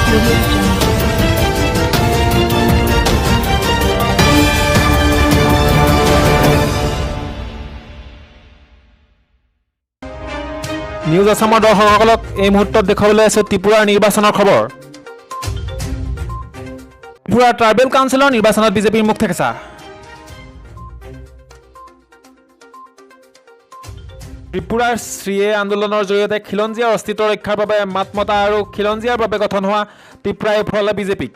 Audio Jungle. News আছামৰ দৰ্শকসকলক এই মুহূৰ্তত দেখুৱাবলৈ আছোঁ ত্ৰিপুৰাৰ নিৰ্বাচনৰ খবৰ। ত্ৰিপুৰাৰ ট্ৰাইবেল কাউন্সিলৰ নিৰ্বাচনত বিজেপিৰ মুখ থেকেচা। ত্ৰিপুৰাৰ শ্ৰীয়ে আন্দোলনৰ জৰিয়তে খিলঞ্জীয়াৰ অস্তিত্ব ৰক্ষাৰ বাবে মাত মতা আৰু খিলঞ্জীয়াৰ বাবে গঠন হোৱা ত্ৰিপুৰাই উফৰালে বিজেপিক।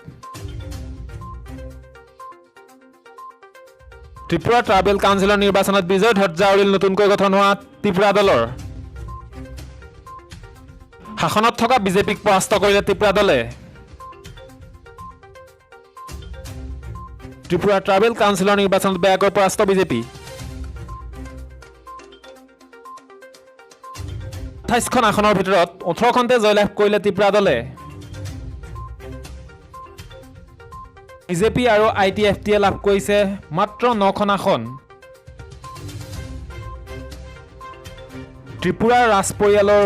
ত্ৰিপুৰা ট্ৰাইবেল কাউন্সিলৰ নিৰ্বাচনত বিজয় ধ্বজা উৰিল নতুনকৈ গঠন হোৱা ত্ৰিপুৰা দলৰ। শাসনত থকা বিজেপিক পৰাস্ত কৰিলে ত্ৰিপুৰা দলে। ত্ৰিপুৰা ট্ৰাইবেল কাউন্সিলৰ নিৰ্বাচনত বেয়াকৈ পৰাস্ত বিজেপি। 28খন আসনৰ ভিতৰত 18খনতে জয়লাভ কৰিলে ত্ৰিপুৰা দলে। বিজেপি আৰু I T F টিয়ে লাভ কৰিছে মাত্ৰ 9খন আসন। ত্ৰিপুৰাৰ ৰাজ পৰিয়ালৰ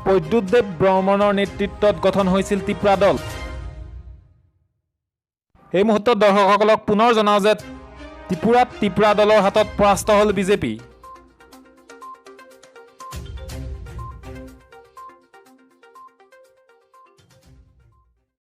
প্ৰদ্যুৎদেৱ বৰ্মনৰ নেতৃত্বত গঠন হৈছিল ত্ৰিপুৰা দল। এই মুহূৰ্তত দৰ্শকসকলক পুনৰ জনাওঁ যে ত্ৰিপুৰাত ত্ৰিপুৰা দলৰ হাতত পৰাস্ত হ'ল বিজেপি।